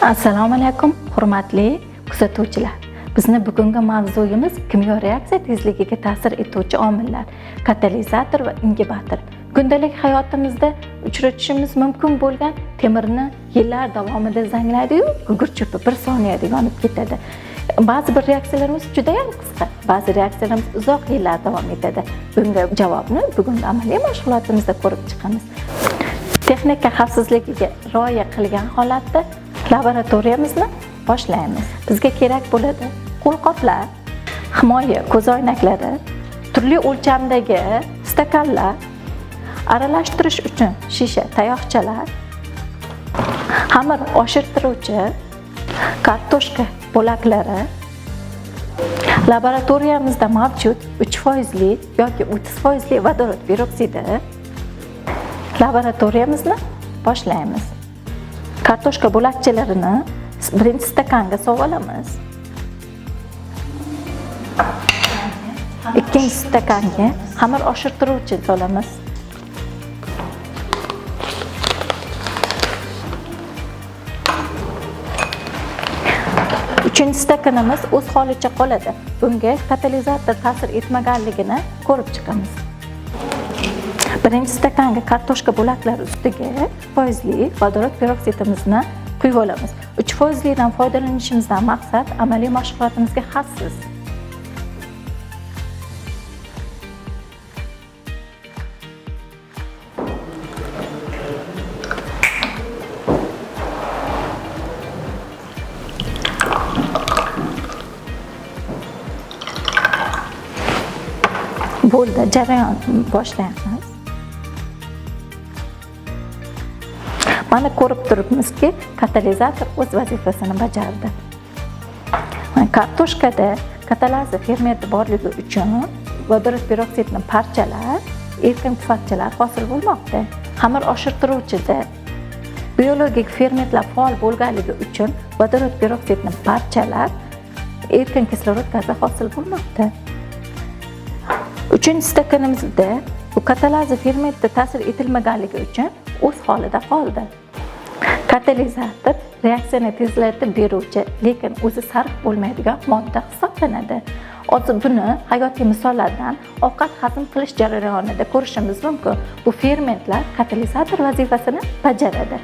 Assalomu alaykum, hurmatli kuzatuvchilar. Bizni bugungi mavzuyimiz kimyo reaksiya tezligiga ta'sir etuvchi omillar, katalizator va ingibator. Kundalik hayotimizda uchratishimiz mumkin bo'lgan temirni yillar davomida zanglaydi-yu, gugurt cho'pi bir soniyada yonib ketadi. Ba'zi bir reaksiyalarimiz juda ham qisqa, ba'zi reaksiyalarimiz uzoq yillar davom etadi. Bunga javobni bugungi amaliy mashg'ulotimizda ko'rib chiqamiz. Texnika xavfsizligiga rioya qilgan holatda laboratoriyamizni boshlaymiz. Bizga kerak bo'ladi qo'lqoplar, himoya ko'zoynaklari, turli o'lchamdagi stakanlar, aralashtirish uchun shisha tayoqchalar, xamir oshirtiruvchi, kartoshka bo'laklari. Laboratoriyamizda mavjud 3% yoki 30% vodorod peroksidi. Laboratoriyamizni boshlaymiz. Kartoshka bo'lakchalarini birinchi stakanga solib olamiz. Ikkinchi stakanga xamir oshirtiruvchi solamiz. Uchinchi stakanimiz o'z holicha qoladi. Bunga katalizator ta'sir etmaganligini ko'rib chiqamiz. Birinchi stakanga kartoshka bo'laklari ustiga foizli vodorod peroksidimizni quyib olamiz. 3%dan foydalanishimizdan maqsad amaliy mashg'ulotimizga xavfsiz. Bo'ldi, jarayon boshlaymiz. Mana ko'rib turibmizki, katalizator o'z vazifasini bajardi. Kartoshkada katalaza fermenti borligi uchun vodorod peroksidni parchalab, erkin pufakchalar hosil bo'lmoqda. Xamir oshirtiruvchida biologik fermentlar faol bo'lganligi uchun vodorod peroksidni parchalab, erkin kislorod gazi hosil bo'lmoqda. Uchinchi stakanimizda bu katalaza fermenti ta'sir etilmaganligi uchun o'z holida qoldi. Katalizator reaksiyani tezlatib beruvchi, lekin o'zi sarf bo'lmaydigan modda hisoblanadi. Hozir buni hayotiy misollardan ovqat hazm qilish jarayonida ko'rishimiz mumkin. Bu fermentlar katalizator vazifasini bajaradi.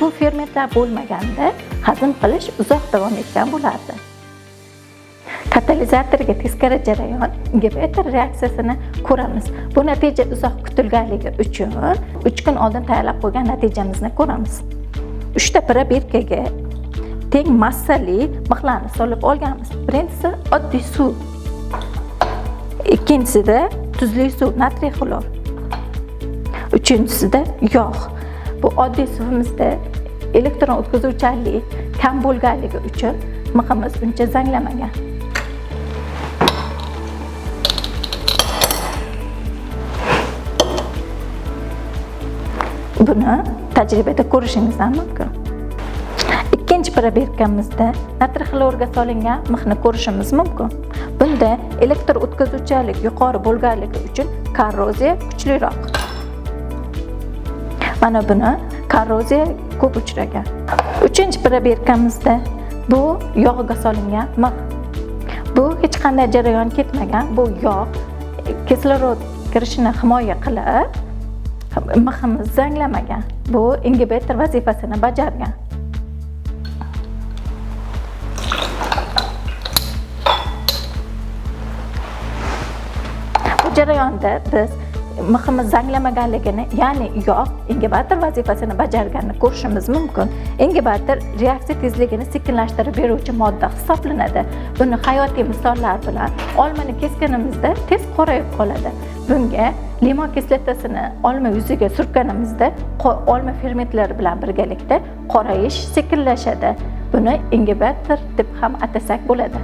Bu fermentlar bo'lmaganda hazm qilish uzoq davom etgan bo'lardi. Katalizatorga teskari jarayon ingibitor reaksiyasini ko'ramiz. Bu natija uzoq kutilganligi uchun 3 kun oldin tayyorlab qo'ygan natijamizni ko'ramiz. 3 ta probirkaga teng massali mixlarni solib olganmiz. Birinchisi oddiy suv, ikkinchisida tuzli suv, natriy xlor, uchinchisida yog'. Bu oddiy suvimizda elektron o'tkazuvchanlik kam bo'lganligi uchun miximiz uncha zanglamagan. Buni tajribada ko'rishingiz ham mumkin. Ikkinchi probirkamizda natriy xlorga solingan mixni ko'rishimiz mumkin. Bunda elektr o'tkazuvchanlik yuqori bo'lganligi uchun korroziya kuchliroq. Mana buni korroziya ko'p uchragan. Uchinchi probirkamizda bu yog'ga solingan mix. Bu hech qanday jarayon ketmagan. Bu yog' kislorod kirishini himoya qilib, miximiz zanglamagan. Bu ingibitor vazifasini bajargan. Bu jarayonda biz miximiz zanglamaganligini, ya'ni yog' ingibitor vazifasini bajarganini ko'rishimiz mumkin. Ingibitor reaksiya tezligini sekinlashtirib beruvchi modda hisoblanadi. Buni hayotiy misollar bilan olmani kesganimizda tez qorayib qoladi. Bunga limon kislotasini olma yuziga surtganimizda olma fermentlari bilan birgalikda qorayish sekinlashadi. Buni ingibitor deb ham atasak bo'ladi.